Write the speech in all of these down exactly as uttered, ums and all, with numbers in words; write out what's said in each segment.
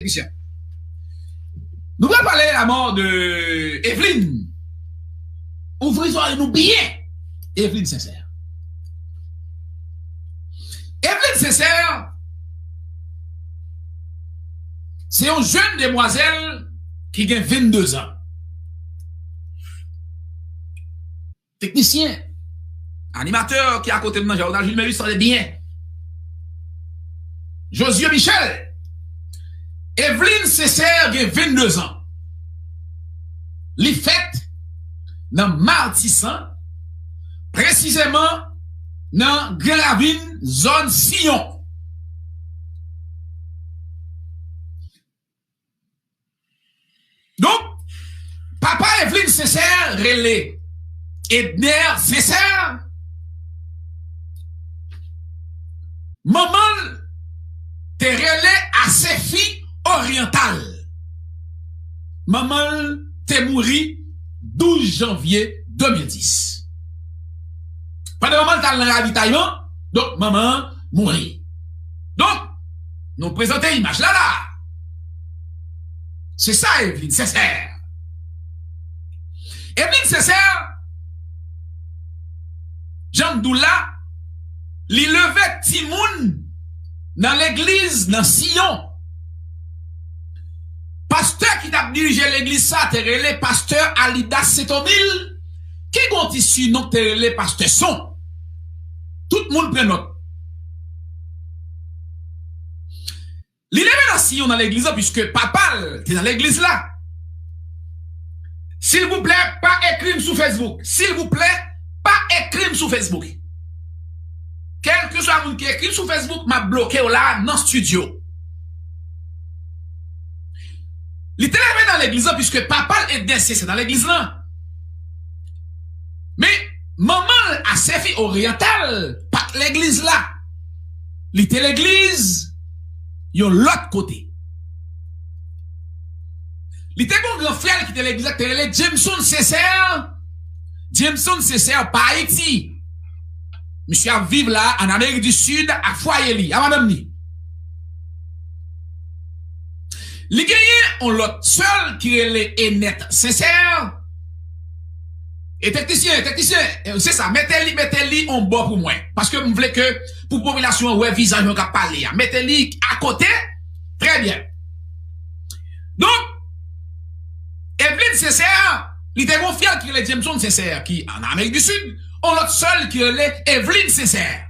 Christian. Nou pral pale la mort de Evelyne. Ouvri zòrèy nou byen. Evelyne Sincère. Evelyne Sincère, se yon jèn demwazèl ki gen vennde zan. Teknisyen, animatè ki akote m nan, Jaoda Jules Meus, tande byen. Josué Michel, Evelyne Sincère gen vennde zan. Li fèt nan Matisan, presizeman nan Gran Ravin, zòn Siyon. Donk, papa Evelyne Sincère rele Edner Sincère. Manman l te rele Asefi Oryantal. Manman l te mouri douz janvye de mil dis. Pandan manman l t al nan ravitayman, donk manman an mouri. Donk, nou prezante imaj la la. Se sa Evelyne Sincère. Evelyne Sincère, jan m di w la, li leve timoun nan legliz nan Siyon. Pastè ki t ap dirije legliz sa te rele pastè Alidas Sentomil, ki gen yon ti sinon ki te rele pastè Son. Tout moun pran nòt. Li leve nan Siyon nan legliz la, piske papa l te nan legliz la. Silvouplè, pa ekri m sou Facebook. Silvouplè, pa ekri m sou Facebook. Kèlkeswa moun ki ekri m sou Facebook, m ap bloke w la nan estidyo. Li te leve nan legliz la, piske papa l Edner Sincère nan legliz la. Men, manman l Asefi Oryantal pa t legliz la. Li te legliz yon lòt kote. Li te gen yon gran frè l ki te legliz la, ki te rele Jameson Sincère. Jameson Sincère pa Ayiti. Misye ap viv la, an Amerik di Sid, ak fwaye li, a madanm li. Li genyen yon lòt sè l ki rele Enèt Sincère. E teknisyen, teknisyen, e, se sa, mete li, mete li on bò pou mwen. Paske m vle ke, pou popilasyon an wè vizaj mwen k ap pale a. Mete li akote. Trè byen. Donk, Evelyne Sincère, li te gen yon frè l ki rele Jameson Sincère, ki an Amerik di Sid, yon lòt sè l ki rele Evelyne Sincère.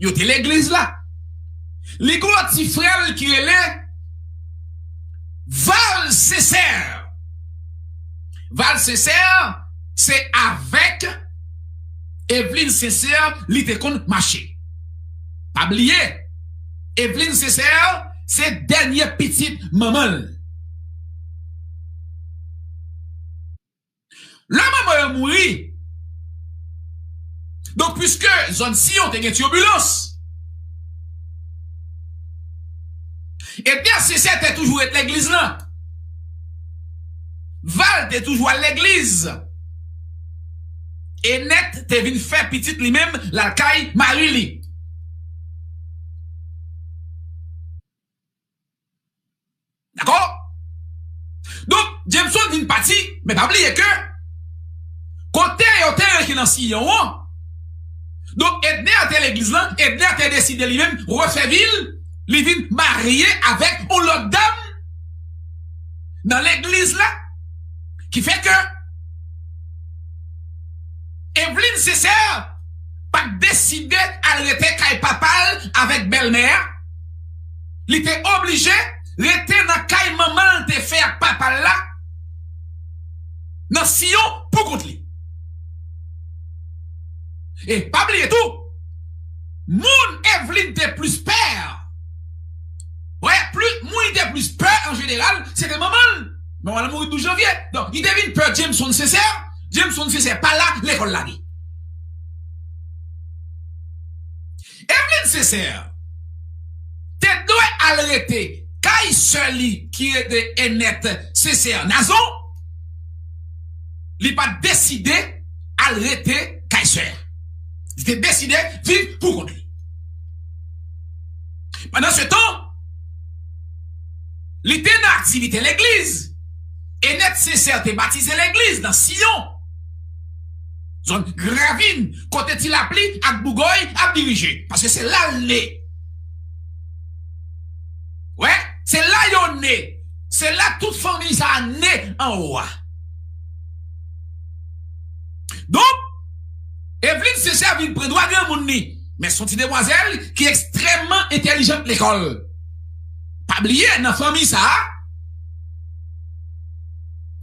Yo te legliz la. Li gen yon lòt ti frè l ki rele Val Sincère. Val Sincère, se avèk Evelyne Sincère li te konn mache. Pa bliye, Evelyne Sincère se dènye pitit manman l. Lè manman yo mouri, donk, piske zòn Siyon te gen tibulans, Edner Sincère te toujou ret legliz lan. Val te toujou al legliz. Enèt te vin fè pitit li menm, l al kay mari li. Dakò? Donk, Jameson vin pati, men pa bliye ke kote yo te rete nan Siyon an, donk, Edner te legliz lan, Edner te deside li menm refè vi l, li vin marye avèk yon lòt dam nan legliz la, ki fè ke Evelyne Sincère pa t deside al rete kay papa l avèk bèlmè a. Li te oblije rete nan kay manman l te fè ak papa l la, nan Siyon, pou kont li. E pa bliye tou, moun Evelyne te plis pè, wè, plis, moun li te plis pè an jeneral, se te manman l. Manman l mouri douz janvye. Donk, li te vin pè Jameson Sincère. Jameson Sincère pa la, lekòl lage. Evelyne Sincère te dwe al rete kay sè li ki rele Enèt Sincère Nazon. Li pa t deside al rete kay sè a. Li te deside viv pou kont li. Pandansetan, Li te nan aktivite legliz. Enèt Sensè te batize legliz nan Siyon, zòn Gran Ravin, kote Ti Lapli ak Bougòy ap dirije, paske se la l ne. Wè, se la yo ne. Se la tout fanmi sa a ne anwo a. Donk, Eveline Sensè vin pran dwa granmoun li. Men se yon ti demwazèl ki ekstrèmman entèlijant lekòl. Pa bliye, nan fanmi sa a,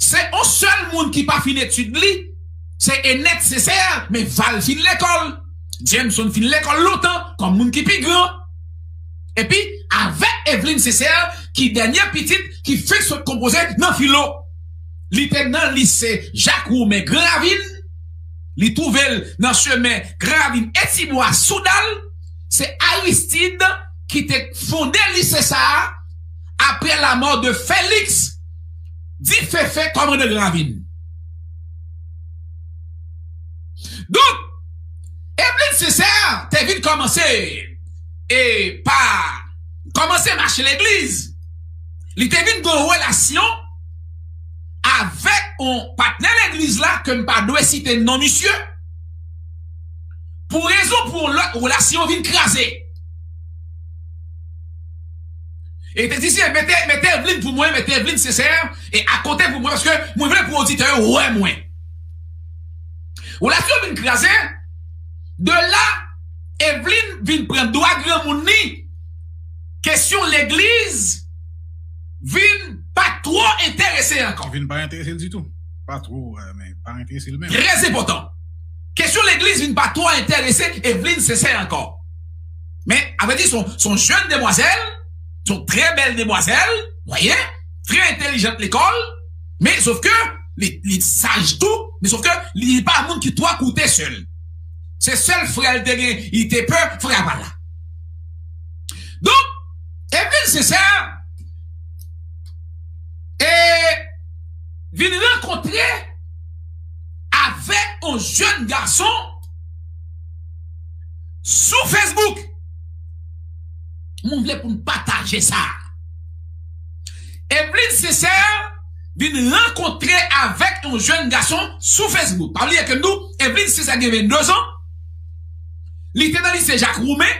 se yon sèl moun ki pa fin etid li, se Enèt Sensè, men Val fin lekòl. Jameson fin lekòl lontan, kòm moun ki pi gran. Epi, avèk Eveline Sensè, ki dènye pitit, ki fenk sot konpoze nan filo. Li te nan lise Jak Woumen Gran Ravin. Li twouve l nan chemen Gran Ravin e Tibwa Soudal. Se Aristide ki te fonde lise sa a apre lamò de Félix Diféfé, kòmandan Gran Ravin. Donk, Eveline Sensè te vin kòmanse e pa kòmanse mache legliz. Li te vin gen yon relasyon avèk yon patnè legliz la ke m pa dwe site non misye. Pou rezon, pou yon lòt, relasyon vin kraze. E te di, "Sye, mete, mete Eveline pou mwen, mete Eveline Sensè, e akote pou mwen, paske mwen vle pou oditè yo wè mwen." Relasyon vin kraze. De la, Eveline vin pran dwa granmoun li. Kesyon legliz vin pa twò enterese ankò. Vin pa enterese l ditou. Pa twò, eh, men pa enterese l menm. Trè enpòtan. Kesyon legliz vin pa twò enterese Eveline Sensè ankò. Men, avè di, se yon, se yon jèn demwazèl, se yon trè bèl demwazèl, w wè, trè entèlijant lekòl, men sof ke li, li saj tou, men sof ke li pa moun ki twò koute sèl. Se sèl frè l te gen, li te pè frè pa la. Donk, Eveline Sensè, e, vin rankontre avèk yon jèn gason sou Facebook. Mwen vle pou n pataje sa. Eveline Sensè vin rankontre avèk yon jèn gason sou Facebook. Pa bliye ke m di w, Eveline Sensè gen vennde zan. Li te nan lise Jak Woumen.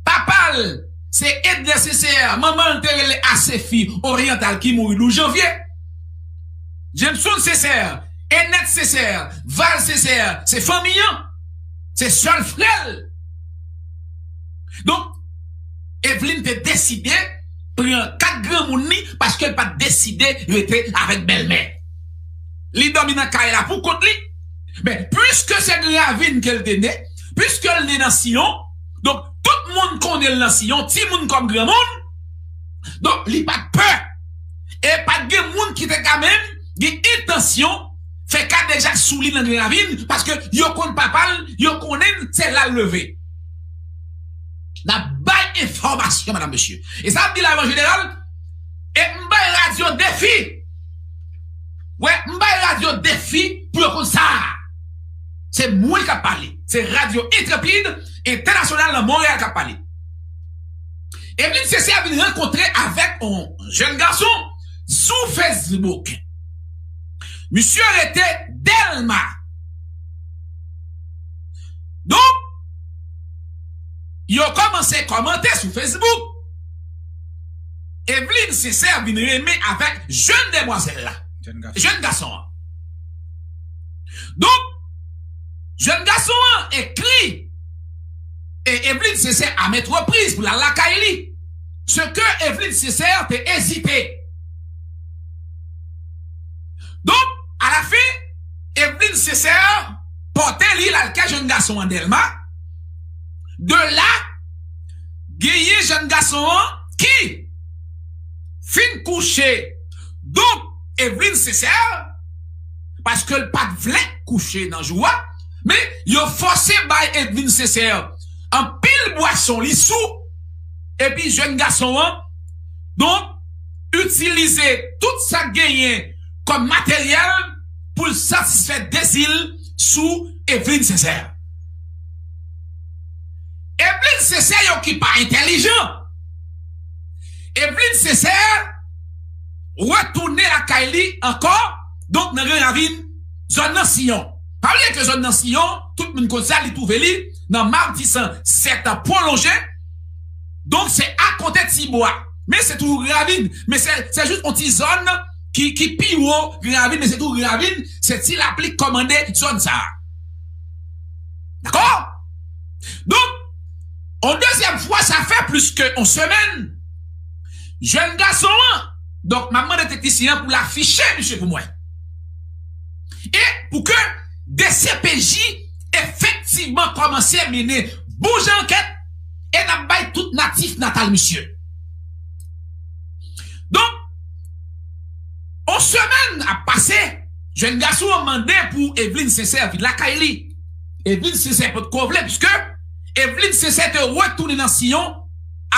Papa l, se Edler Sensè, manman l te rele Asefi Oryantal ki mouri douz janvye. Jameson Sensè, Enèt Sensè, Val Sensè, se fanmi an. Se sèl frè l. Donk, Eveline te deside pran kat granmoun li paske l pa t deside rete avèk bèlmè. Li dòmi nan kay la pou kont li. Men, piske se Gran Ravin ke l te ne, piske l ne nan Siyon, donk, tout moun konnen l nan Siyon, timoun kòm granmoun, donk, li pa t pè. E pa t gen moun ki te ka menm gen entansyon fè kadejak sou li nan Gran Ravin, paske yo konn papa l, yo konnen l, se la l leve. N ap bay enfòmasyon, madam, mesye. E sa ap di la, an jeneral, e m bay radyo defi. Wè, m bay radyo defi pou yo konn sa. Se mwen k ap pale. Se radyo Entrepid Entènasyonal nan Monreyal k ap pale. Eveline Sensè vin rankontre avèk yon jèn gason sou Facebook. Misye rete Dèlma. Donk, yo kòmanse kòmante sou Facebook. Eveline Sensè vin renmen avèk jèn demwazèl la. Jèn gason. Jèn gason an. Donk, jèn gason an ekri e Eveline Sensè a mèt repriz pou l al lakay li. Se ke Eveline Sensè te ezite. Donk, alafen, Eveline Sensè pòte li l al kay jèn gason an Dèlma. De la, genyen jèn gason an ki fin kouche. Donk, Eveline Sensè, paske l pa t vle kouche nan jou a, men yo fòse bay Eveline Sensè anpil bwason, li sou, epi jèn gason an, donk, itilize tout sa k genyen kòm materyèl pou l satisfè dezi l sou Eveline Sensè. Eveline Sensè, yon ki pa entèlijan. Evelyne Sincère retounen lakay li ankò, donk nan Gran Ravin, zòn nan Siyon. Pa bliye ke zòn nan Siyon, tout moun konn sa, li twouve li nan Matisan sèt an pwolonje, donk se akote Tibwa. Men se toujou Gran Ravin, men se, se jis yon ti zòn ki, ki pi wo Gran Ravin, men se toujou Gran Ravin, se Ti Lapli k kòmande zòn sa a. Dakò? Donk, yon dezyèm fwa, sa fè plis ke yon semèn, jèn gason an, donk, m ap mande teknisyen an pou l afiche misye pou mwen. E pou ke D C P J efektivman kòmanse mennen bon jan ankèt e n ap bay tout natif natal misye. Donk, yon semèn ap pase, jèn gason an mande pou Evelyne Sincère vin lakay li. Evelyne Sincère potko vle, piske Evelyne Sincère te retounen nan Siyon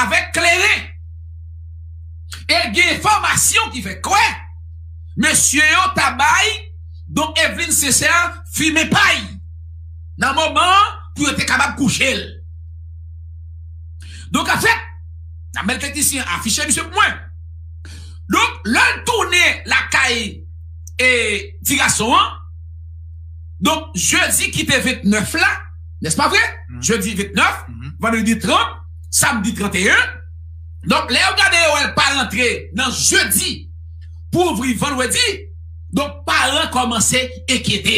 avèk kleren. E gen enfòmasyon ki fè kwè mesye yo ta bay, donk, Evelyne Sincère fimen pay nan moman an pou yo te kapab kouche l. Donk, anfèt, n ap mande teknisyen an afiche misye pou mwen. Donk, lè l tounen lakay, e, ti gason an, donk, jedi ki te ventnèf la, nèspa vre? Jedi ventnèf, vandredi trant, samdi tranteyen. Donk, lè yo gade, yo wè l pa rantre nan jedi pou ouvri vandredi, donk, paran kòmanse enkyete.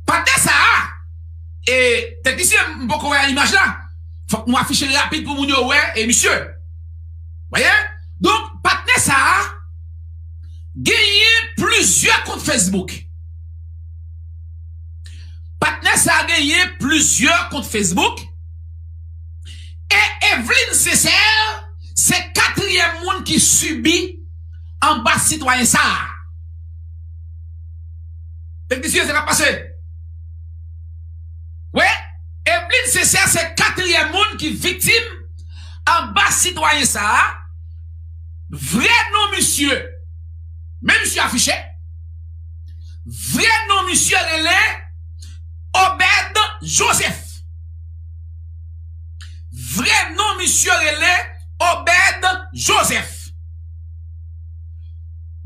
Patnè sa a, e, teknisyen, m poko wè imaj la. Fòk nou afiche l rapid pou moun yo wè, e, misye. Wè? Donk, patnè sa a genyen plizyè kont Facebook. Patnè sa a genyen plizyè kont Facebook. E Evelyne Sincère se katriyèm moun ki sibi anba sitwayen sa a. Teknisyen, sa k ap pase? Wi, Evelyne Sincère se katriyèm moun ki viktim anba sitwayen sa a. Vrè non misye, men misye afiche. Vrè non misye rele Obed Joseph. Vrè non misye rele Obed Joseph.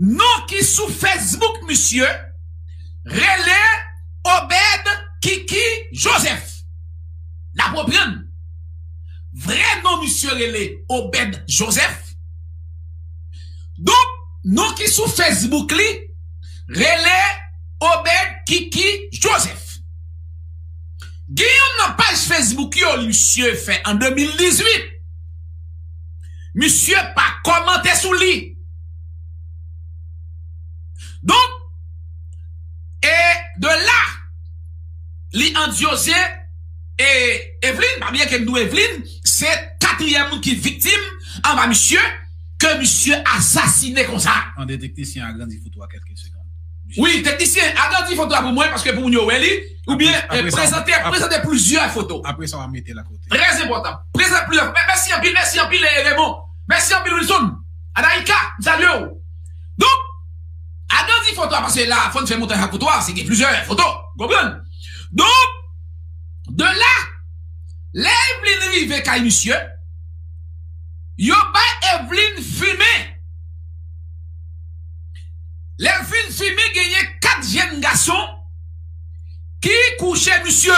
Non ki sou Facebook misye rele Obed Kiki Joseph. N ap reprann. Vrè non misye rele Obed Joseph. Donk, non ki sou Facebook li rele Obed Kiki Joseph. Gen youn nan paj Facebook yo misye fè an de mil dizuit. Misye pa kòmante sou li. Donk, e de la, li andyoze, e Evelyne, pa bliye ke m di w Evelyne, se katriyèm moun ki viktim anba misye, ke misye asasine konsa. Mande teknisyen an agrandi foto a kèlke segonn. Wi, teknisyen, agrandi foto a pou mwen, paske pou moun yo wè li, oubyen, eh, prezante, prezante plizyè foto. Apre sa, w a mete l akote. Trè enpòtan. Prezante plizyè. Mè-, mèsi anpil, mèsi anpil, eh, Raymond. Mèsi anpil, Wilson. Anaïka, m salye w. Donk, agrandi foto a, paske la, fò n fè montaj ak foto a, se gen plizyè foto. Konprann? Donk, de la, lè Evelyne rive kay misye, yo bay Evelyne fimen. Lè l fin fimen, genyen kat jèn gason ki kouche misye.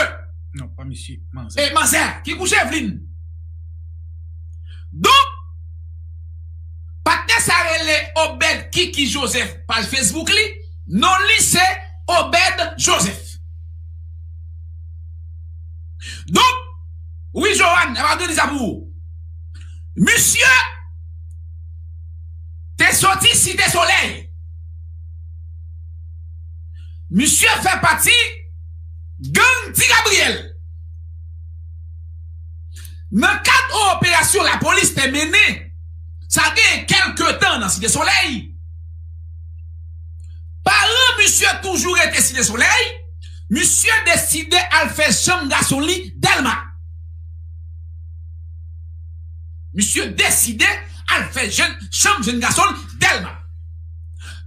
Non, pa misye, manzè. E manzè, ki kouche Evelyne. Donk, patnè sa rele Obed Kiki Joseph, paj Facebook li, non li se Obed Joseph. Donk, wi, Johan, m ap di sa pou ou. Misye te soti Site Solèy. Misye fè pati gang Ti Gabriyèl. Nan kad yon operasyon lapolis te mennen, sa gen kèlke tan nan Site Solèy, paran misye toujou rete Site Solèy, misye deside al fè chanm gason li Dèlma. Misye deside al fè jèn, chanm jèn gason l Dèlma.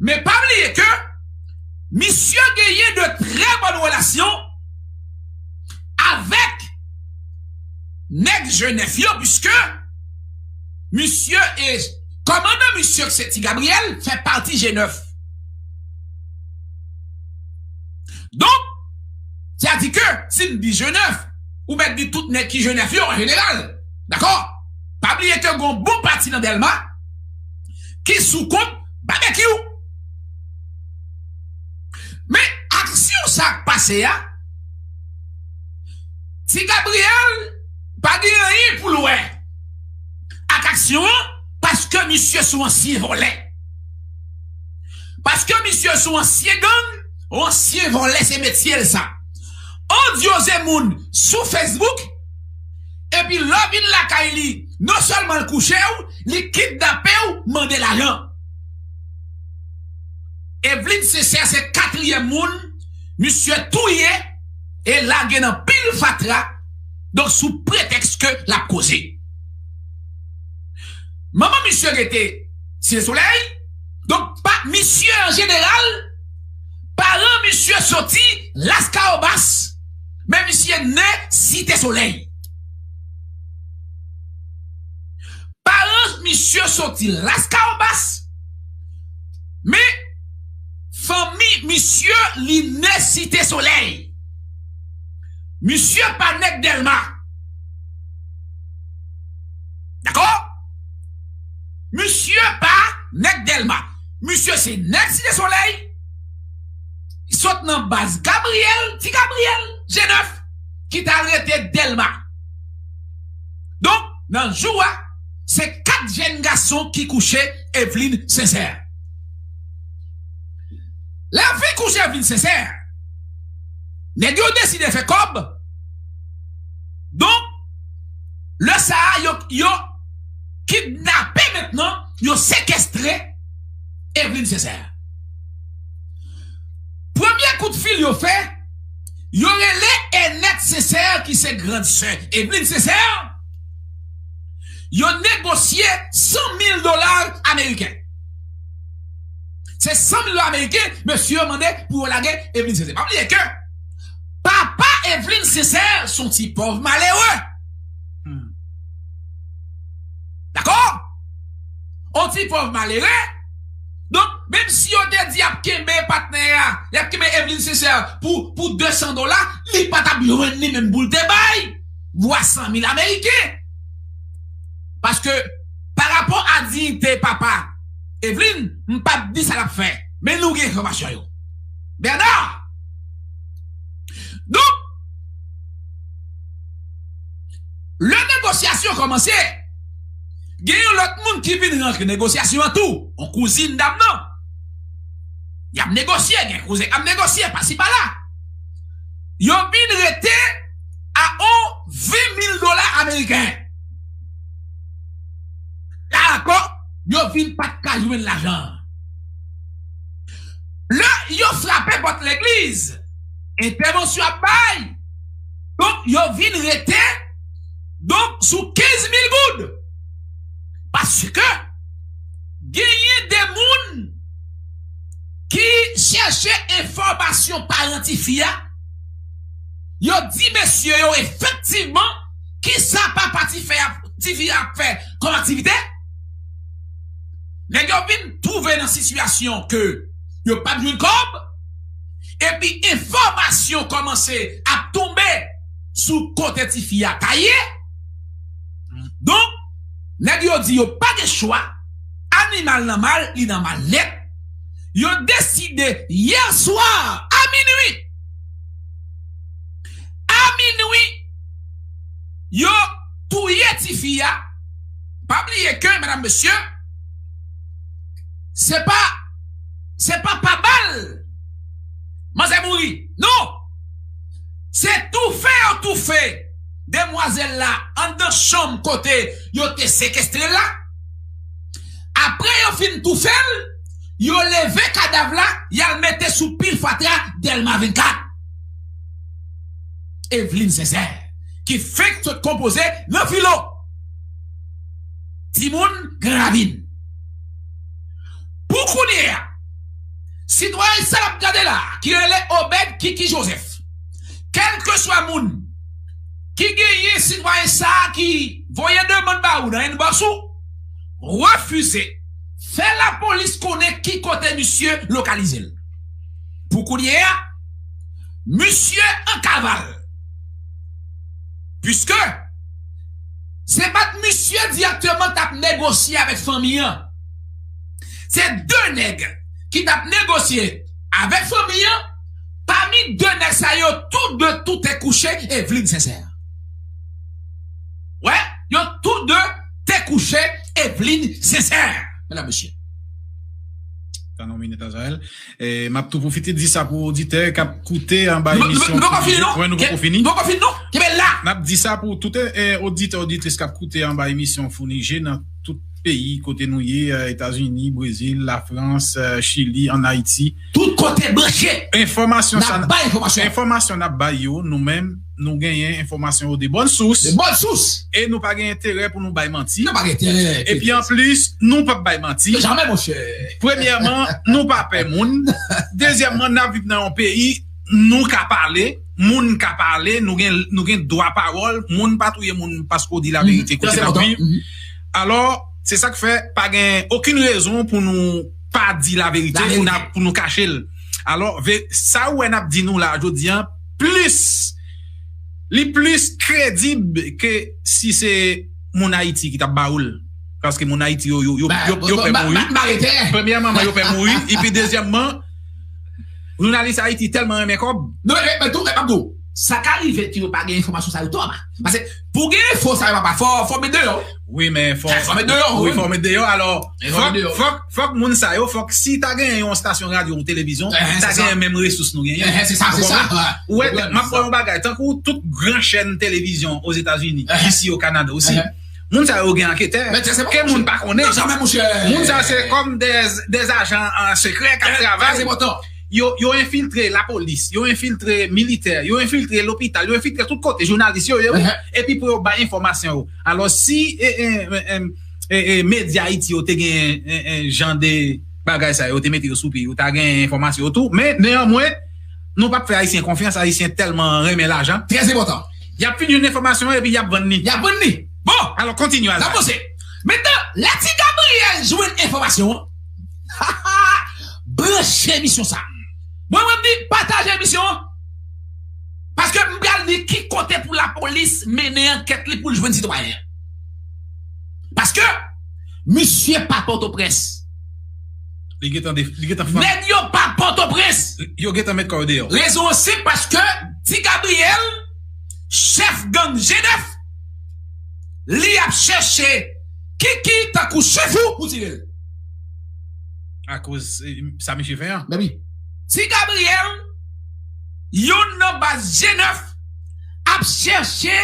Men pa bliye ke misye genyen de trè bòn relasyon avèk nèg Jenèf yo, piske Misye e kòmandan misye ki se Ti Gabriyèl fè pati G nèf. Donk, sa di ke si n di G nèf, ou mèt di tout nèg ki G nèf yo an jeneral. Dakò? Pa bliye ke gon bon pati nan Dèlma ki sou kont Babekyou. Men aksyon sa k pase a, Ti Gabriyèl pa gen anyen pou l wè ak aksyon an, paske misye se yon ansyen vòlè. Paske misye se yon ansyen gang, yon ansyen vòlè, se metye l sa. Andyoze moun sou Facebook, epi lè w vin lakay li, non sèlman l kouche w, li kidnape w, mande lajan. Evelyne Sincère se katriyèm moun misye touye e lage nan pil fatra, donk sou pretèks ke l ap koze. Manman misye rete Site Solèy, donk pa misye an jeneral, paran misye soti Laskawobas, men misye ne Site Solèy. Paran misye soti Laskawobas, men fanmi misye li ne Site Solèy. Misye pa nèg Dèlma. Dakò? Misye pa nèg Dèlma. Misye se nèg Site Solèy. Sot nan baz Gabriyèl, Ti Gabriyèl, G nèf, ki t al rete Dèlma. Donk, nan jou a, se kat jèn gason ki kouche Evelyne Sincère. Lè yo fin kouche Evelyne Sincère, nèg yo deside fè kòb. Donk, lè sa a, yo, yo kidnape mentnan, yo sekestre Evelyne Sincère. Premye kout fil yo fè, yo rele Enèt Sincère ki se grann sè Evelyne Sincère. Yo negosye san mil dola ameriken. Se san mil dola ameriken mesye yo mande pou yo lage Evelyne Sincère. Pa bliye ke papa Evelyne Sincère se yon ti pòv malere. Dakò? Yon ti pòv malere. Donk, menm si yo te di y ap kenbe patnè a, y ap kenbe Evelyne Sincère pou, pou de san dola, li pa t ap jwenn li menm pou l te bay vwa san mil ameriken. Paske, pa rapò a diyite papa Evelyne, m p ap di sa l ap fè. Men nou gen enfòmasyon yo. Bernard! Donk, lè negosyasyon kòmanse, gen yon lòt moun ki vin rantre negosyasyon an tou, yon kouzin dam nan. Y ap negosye, gen kouzen k ap negosye, pasi pala. Yo vin rete a yon ven mil dola ameriken. Dakò, yo vin pa t ka jwenn lajan an. Lè yo frape pòt legliz, entèvansyon ap bay. Donk, yo vin rete, donk, sou kenz mil goud. Paske genyen de moun ki chèche enfòmasyon paran tifi a. Yo di mesye yo efektivman kisa papa tifi a, tifi a ap fè kòm aktivite. Nèg yo vin twouve nan sitiyasyon ke yo p ap jwenn kòb, epi enfòmasyon kòmanse ap tonbe sou kote tifi a ta ye. Donk, nèg yo di yo pa gen chwa, animal nan mal, li nan mal nèt. Yo deside yè swa a minwi, a minwi, yo touye tifi a. Pa bliye ke, medam, mesye, se pa, se pa pa bal manzè mouri. Non! Se toufe yo toufe demwazèl la anndan chanm kote yo te sekestre l la. Apre yo fin toufe l, yo leve kadav la, y al mete sou pil fatra Dèlma vennkat. Evelyne Sincère, ki fenk sot konpoze nan filo. Timoun Gran Ravin. Pou kounye a, sitwayen sa n ap gade la, ki rele Obed Kiki Joseph, kèlkeswa moun ki genyen sitwayen sa a ki voye demann ba ou nan inbox ou, refize fè lapolis konnen ki kote misye lokalize l. Pou kounye a, misye an kaval. Piske se pa t misye dirèkteman t ap negosye avèk fanmi an. Se de nèg ki t ap negosye avèk fanmi an. Pami de nèg sa yo, tou de tou te kouche Evelyne Sincère. Wè, yo tou de te kouche Evelyne Sincère. Medam, mesye. Tann yon minit, Azrael. E, m ap tou pwofite di sa pou oditè k ap koute anba emisyon. Nou poko fini, non? Wè, nou poko fini. Nou poko fini, non? Kenbe la. N ap di sa pou tout, e, oditè, oditris k ap koute anba emisyon Founi Je nan tout peyi kote nou ye, e, Etazini, Brezil, Lafrans, e, Chili, ann Ayiti. Tout kote branche. Enfòmasyon sa, n ap bay enfòmasyon. Enfòmasyon n ap bay yo, nou menm, nou genyen enfòmasyon yo de bòn sous. De bòn sous. E nou pa gen enterè pou nou bay manti. Nou pa gen enterè. Epi anplis, nou p ap bay manti. Jamè, monchè. Premyèman, nou pa pè moun. Dezyèmman, n ap viv nan yon peyi, nou ka pale, moun ka pale, nou gen, nou gen dwa pawòl, moun pa touye moun paske w di laverite kote n ap viv. Alò, se sa k fè pa gen okenn rezon pou nou pa di laverite, pou n ap, pou nou kache l. Alò, ve-, sa ou wè n ap di nou la jodi a, plis, li plis kredib ke si se moun Ayiti ki t ap ba ou l. Paske moun Ayiti yo, yo, yo, yo, yo pè mouri. Premyèman, yo pè mouri. Epi dezyèmman, jounalis Ayiti tèlman renmen kòb. Non, men, men tou, men m ap di w, sa ka rive ke yo pa gen enfòmasyon sa yo tou, ama. Paske pou gen enfo sa yo, papa, fò, fò met deyò. Wi, men fò, fò met deyò, wi, fò met deyò. Alò, fòk, fòk, fòk moun sa yo, fòk si ta gen yon estasyon radyo ou televizyon, ta gen menm resous nou genyen. Se sa, se sa. Ou wè, m ap pran yon bagay, tankou tout gran chèn televizyon Ozetazini, isi o Kanada osi. Moun sa yo gen anketè. Ke moun pa konnen. Moun sa se kòm de, de ajan, e, sekrè k ap travay. Yo, yo enfiltre lapolis, yo enfiltre militè, yo enfiltre lopital, yo enfiltre tout kote, jounalis yo, yo, epi pou yo bay enfòmasyon yo. Alò, si, e, e, e, e, e, medya Ayiti yo te gen, e, e, jan de bagay sa yo, te mete yo sou pye, yo ta gen enfòmasyon yo tou. Men, neyanmwen, nou p ap fè Ayisyen konfyans, Ayisyen tèlman renmen lajan. Trè enpòtan. Y ap fin jwenn enfòmasyon epi y ap vann li. Y ap vann li. Bon. Alò, kontinye, Azrael. N ap avanse. Mentnan, lè Ti Gabriyèl jwenn enfòmasyon an, branche emisyon sa. Mwen, mwen, m di, pataje emisyon an. Paske m pral di ki kote pou lapolis mennen ankèt li pou l jwenn sitwayen an. Paske misye pa Pòtoprens. Li gentan de-, li gentan fann. Nèg yo pa Pòtoprens. Yo gentan met kò yo deyò. Rezon an senp, paske Ti Gabriyèl, chèf gang G nèf, li ap chèche Kiki tankou chèf ou pou tire l. Akoz, e, sa misye fè an. Baby. Ti Gabriyèl, youn nan baz G nèf, ap chèche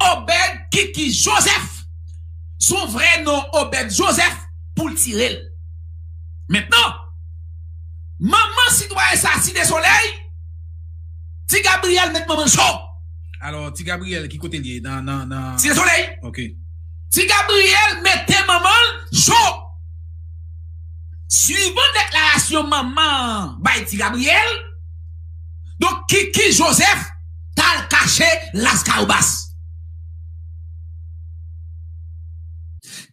Obed Kiki Joseph, son vrè non Obed Joseph, pou l tire l. Mentnan, manman sitwayen sa, Site Solèy, Ti Gabriyèl met manman l cho. Alò, Ti Gabriyèl, ki kote l ye? Nan, nan, nan Site Solèy. Ok. Ti Gabriyèl mete manman l cho. Swivan deklarasyon manman an bay Ti Gabriyèl, donk, Kiki Joseph t al kache Las Kawobas.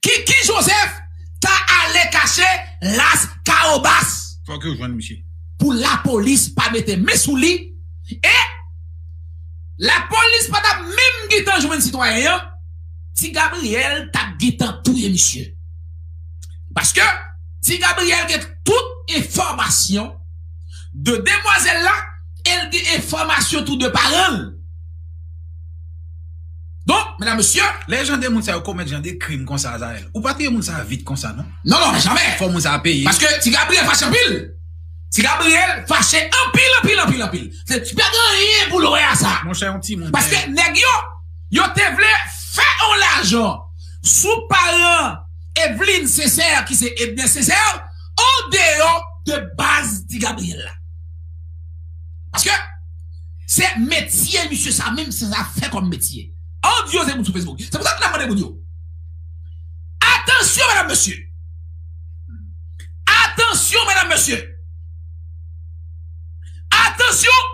Kiki Joseph ta ale kache Las Kawobas. Fòk yo jwenn misye. Pou lapolis pa mete men sou li. E lapolis pa t ap menm gentan jwenn sitwayen an, Ti Gabriyèl t ap gentan touye misye. Paske Ti Gabriyèl gen tout enfòmasyon de demwazèl la, e l gen enfòmasyon tou de paran l. Donk, medam, mesye, lè jan de moun sa yo komèt jan de krim konsa, Azrael, ou pa touye moun sa vit konsa, non? Non, non, jamè. Fò moun sa peye. Paske Ti Gabriyèl fache anpil. Ti Gabriyèl fache anpil, anpil, anpil, anpil. Se, ti pa gen anyen pou l wè a sa. Monchè, yon timoun. Paske nèg yo, yo te vle fè yon lajan sou paran Evelyne Sincère, ki se Edner Sincère, andeyò de baz Ti Gabriyèl la. Paske se metye misye sa menm, se sa fè kòm metye. An di yo se moun sou Facebook. Se pou sa ke n ap mande moun yo. Atansyon, medam, mesye. Atansyon, medam, mesye. Atansyon,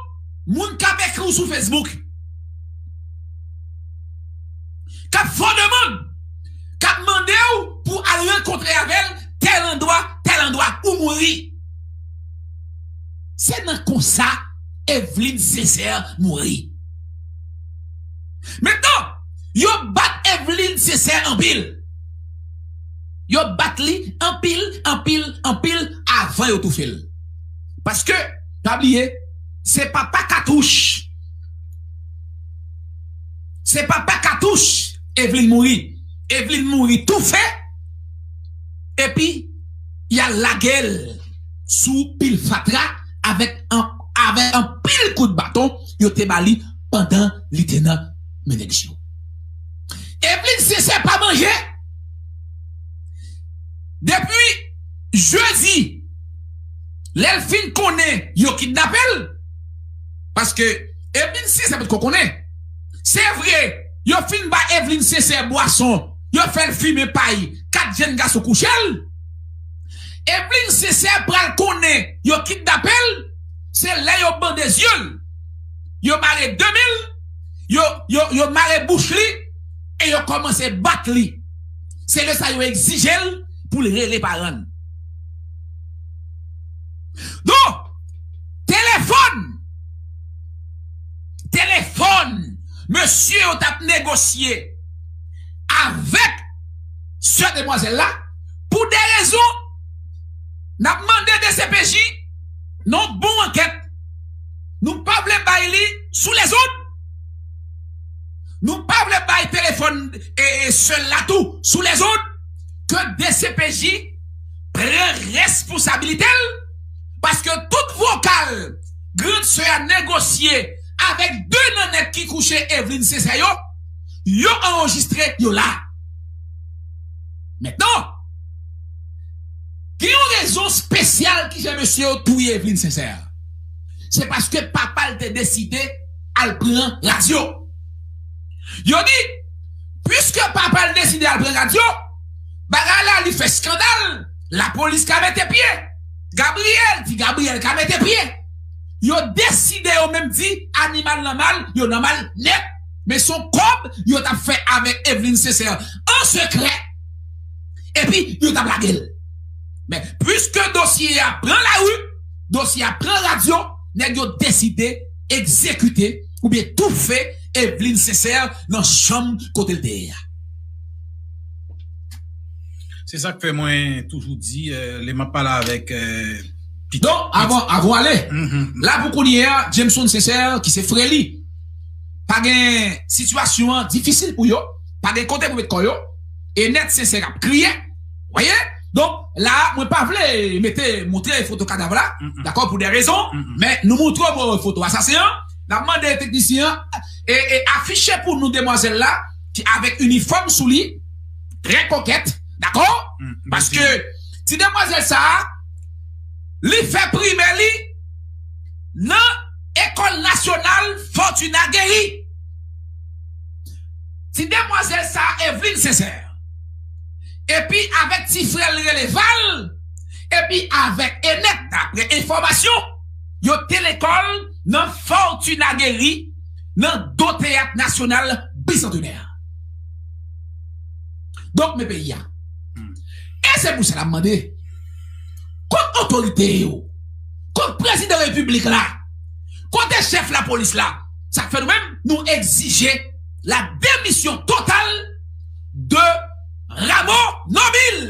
moun k ap ekri w sou Facebook, k ap fè w demann, k ap mande w pou al rankontre avè l, tèl andwa, tèl andwa, ou mouri. Se nan konsa Eveline Sincère mouri. Mentnan, yo bat Eveline Sincère anpil. Yo bat li anpil, anpil, anpil avan yo toufe l. Paske, pa bliye, se papa Katouch. Se papa Katouch, Eveline mouri. Eveline mouri toufe. Epi, y al lage l sou pil fatra avèk an, avèk anpil kout baton yo te ba li pandan li te nan men nèg yo. Eveline Sincère pa manje depi jedi, lè l fin konnen yo kidnape l. Paske Eveline Sincère potko konnen. Se vre, yo fin ba Eveline Sincère bwason, yo fè l fimen pay, kat jèn gason kouche l. Eveline Sincère pral konnen yo kidnape l, se lè yo bande zye l, yo mare de men l, yo, yo, yo mare bouch li, e yo kòmanse bat li. Se lè sa yo egzije l pou l rele paran l. Donk, telefòn, telefòn, mesye yo t ap negosye avèk sè demwazèl la pou de rezon. N ap mande D C P J nan yon bon ankèt. Nou pa vle bay li sou lezon. Nou pa vle bay telefòn e, e sè l la tou sou lezon. Ke D C P J pran responsabilite l, paske tout vokal grann sè a negosye avèk de nan nèg ki kouche Eveline Sincère yo, yo anrejistre, yo la. Mentnan, gen yon rezon espesyal ki fè mesye yo touye Eveline Sincère. Se paske papa l te deside al pran radyo. Yo di, piske papa l deside al pran radyo, bagay la li fè eskandal, lapolis ka mete pye. Gabriel, Ti Gabriel ka mete pye. Yo deside yo menm di animal nan mal, yo nan mal nèt. Men se yon kòb yo t ap fè avèk Eveline Sincère an sekrè. Epi yo t ap lage l. Men, piske dosye a pran lari, dosye a pran radyo, nèg yo deside egzekite oubyen toufe Eveline Sincère nan chanm kote l te ye a. Se sa k fè mwen toujou di, euh, lè m ap pale avèk euh, pitit. Donk, avan, avan w ale, la pou kounye a, Jameson Sincère, ki se frè li, pa gen, sitiyasyon an difisil pou yo, pa gen kote pou met kò yo, Enèt Sincère ap kriye. Wè? Donk, la, mwen pa vle mete, montre foto kadav la, dakò, pou de rezon, men nou montre w foto asasen an, n ap mande teknisyen an e, e afiche pou nou demwazèl la, ki avèk inifòm sou li, trè kokèt, dakò? Paske ti demwazèl sa a, li fè primè li nan Ekòl Nasyonal Fortuna Guéry. Ti demwazèl sa a, Eveline Sincère, epi avèk ti frè l rele Val, epi avèk Enèt, daprè enfòmasyon, yo te lekòl nan Fortuna Guéry, nan do Teyat Nasyonal Bisantenè. Donk, men peyi a. E se pou sa n ap mande, kot otorite yo? Kot prezidan repiblik la? Kote chèf lapolis la? Sa k fè nou menm, nou egzije la demisyon total de Rameau Normil,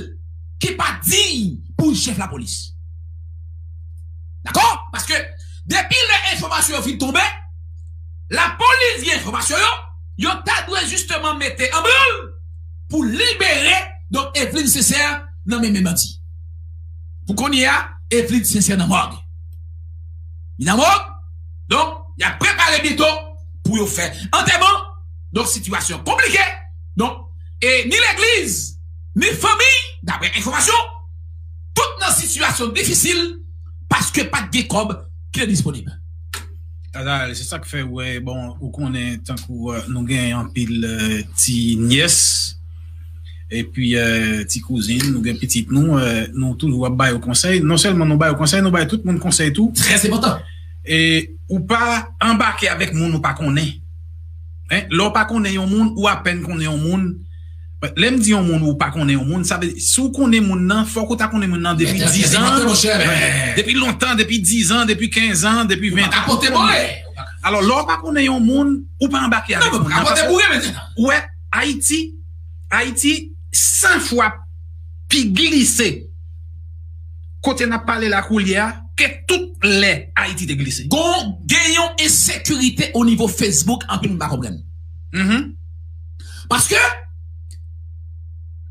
ki pa diy pou chèf lapolis. Dakò? Paske depi lè enfòmasyon yo fin tonbe, lapolis gen enfòmasyon yo, yo ta dwe jisteman mete an branl pou libere, donk, Eveline Sincère nan men, men bandi. Pou kounye a, Eveline Sincère nan mòg. Li nan mòg, donk, y ap prepare byento pou yo fè antèman. Donk, sitiyasyon konplike. Donk, e ni legliz, ni fanmi, daprè enfòmasyon, tout nan sitiyasyon difisil paske pa t gen kòb ki te disponib. Azarel, se sa k fè, wè, bon, ou konnen, tankou euh, nou gen anpil euh, ti nyès, epi euh, ti kouzin, nou gen pitit nou, euh, nou toujou ap ba yo konsèy. Non sèlman nou ba yo konsèy, nou bay tout moun konsèy tou. Trè enpòtan. E ou pa anbake avèk moun ou pa konnen. Hein? Lè w pa konnen yon moun, ou apèn konnen yon moun, Lè m di yon moun ou pa konnen yon moun, sa vle, si w konnen moun nan, fòk ou ta konnen moun nan depi dizan, depi lontan, depi dizan, depi kenzan, depi ventan. Alò, lè w pa konnen yon moun, ou pa anbake avèk moun nan. Ou wè, Ayiti, Ayiti, san fwa pi glise kote n ap pale la koulye a, ke tout lè Ayiti te glise. Gon, gen yon ensekirite o nivo Facebook, anpil moun pa konprann. Paske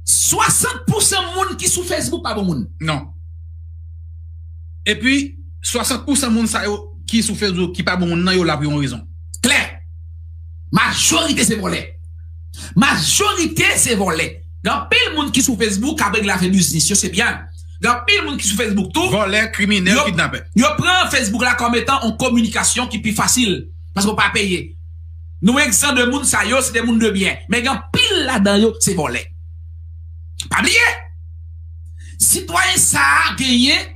swasant pousan moun ki sou Facebook pa bon moun. Non. Epi, swasant pousan moun sa yo ki sou Facebook, ki pa bon moun nan, yo la pou yon rezon. Klè. Majorite se vòlè. Majorite se vòlè. Gen anpil moun ki sou Facebook k ap regle afè biznis yo, se byen. Gen anpil moun ki sou Facebook tou. Vòlè, kriminèl, kidnapè. Yo pran Facebook la kòm etan yon kominikasyon ki pi fasil. Paske w pa peye. Nou egzan de moun sa yo, se de moun de byen. Men gen anpil ladan yo, se vòlè. Pa bliye, sitwayen sa a genyen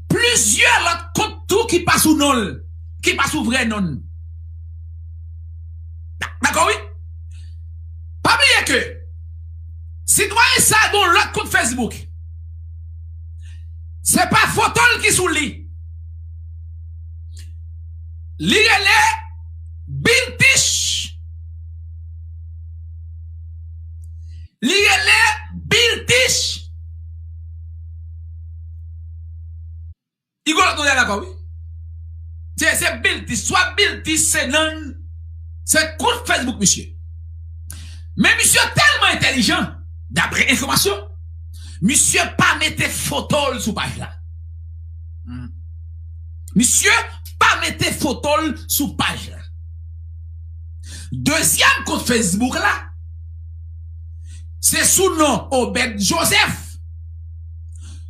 plizyè lòt kont tou ki pa sou non l, ki pa sou vrè non l. Dakò, wi? Pa bliye ke sitwayen sa a gen yon lòt kont Facebook. Se pa foto l ki sou li. Li rele Biltich. Li rele Biltich. Igolo, nou dakò, wi. Se, se Biltich. Swa Biltich, se nan, se kont Facebook misye. Men misye tèlman entèlijan, daprè enfòmasyon, misye pa mete foto l sou paj la. Misye pa mete foto l sou paj la. Dezyèm kont Facebook la, se sou non Obed Joseph.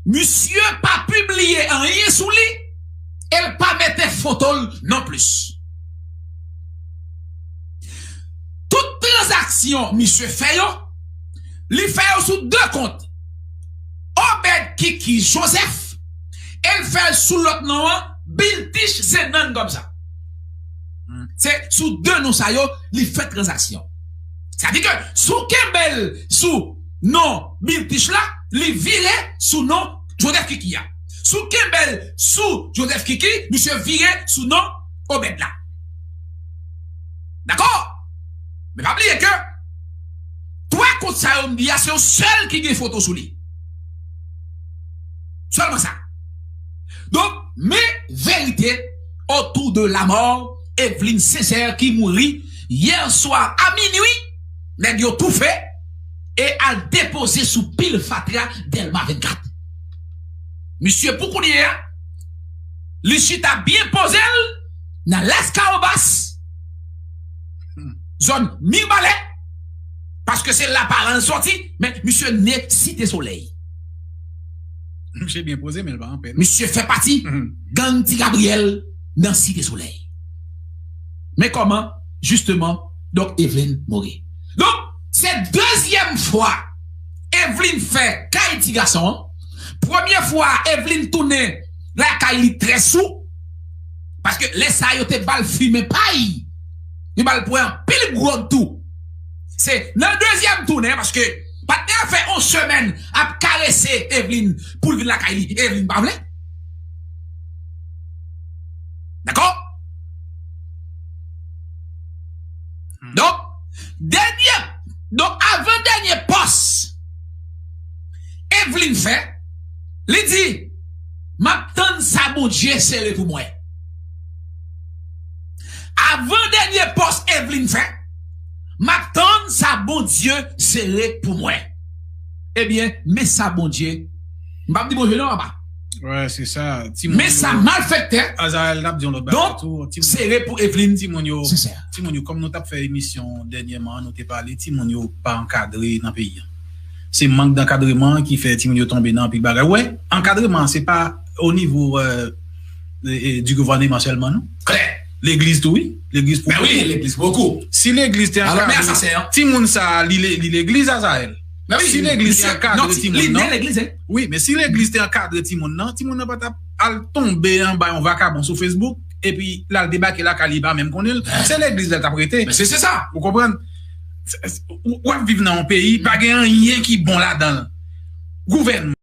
Misye pa pibliye anyen sou li e l pa mete foto l non plis. Tout tranzaksyon misye fè yo, li fè yo sou de kont. Obed Kiki Joseph, e l fè l sou lòt non an, Biltich Zenan kòmsa. Se sou de non sa yo, li fè tranzaksyon. Sa di ke si w kenbe l sou non Biltich la, li vire sou non Joseph Kiki a. Si w kenbe l sou Joseph Kiki, misye vire sou non Obed la. Dakò? Men pa bliye ke twa kont sa yo m di a, se yon sèl ki gen foto sou li. Sèlman sa. Donk, men verite otou de lamò Eveline Sincère ki mouri yè swa a minui, nèg yo toufe e al depoze sou pil fatra Dèlma vennkat. Misye, pou kounye a, li chita byen poze l nan Laskawobas, zòn Mibalè, paske se la paran l sòti, men misye ne Site Solèy. Misye byen poze, men l pa anpè, non. Misye fè pati gang Ti Gabriyèl nan Site Solèy. Men kòman, jisteman, donk, Eveline mouri. Donk, se dezyèm fwa Eveline fè kay ti gason an. Premye fwa, Eveline tounen lakay li trè sou. Paske lè sa yo te ba l fimen pay. Yo ba l pran anpil gwòg tou. Se nan dezyèm tounen, paske patnè a fè yon semèn ap karese Eveline pou l vin lakay li. Eveline pa vle. Dakò? Donk, dènye, donk, avan dènye pòs Eveline fè, li di, "M ap tann sa Bondye sere pou mwen." Avan dènye pòs Eveline fè, "M ap tann sa Bondye sere pou mwen." Ebyen, men sa Bondye, m p ap di Bondye non, papa. Wè, se sa. Men sa malfektè Azayèl t ap di yon lòt bagay tou. Donk, sere pou Eveline Sincère. Timoun yo, kòm nou t ap fè emisyon dènyèman, nou te pale, timoun yo pa ankadre nan peyi a. Se mank dankadreman ki fè timoun yo tonbe nan anpil bagay. Wè, ankadreman, se pa o nivo, euh, e, e, di gouvèneman sèlman, non. Klè. Legliz tou, wi. Legliz pou bokou. Ben wi, legliz bokou. Si legliz te ankadre timoun sa a, li le-, li legliz Azayèl. Si legliz te ankadre timoun nan, wi, men si legliz te ankadre timoun nan, timoun nan pa t ap al tonbe anba yon vakabon sou Facebook, epi l al debake lakay li, li pa menm konnen l. Se legliz la l t ap rete. Men se, se sa. Ou konprann? w ap viv nan yon peyi, pa gen anyen ki bon ladan l. Gouvènman.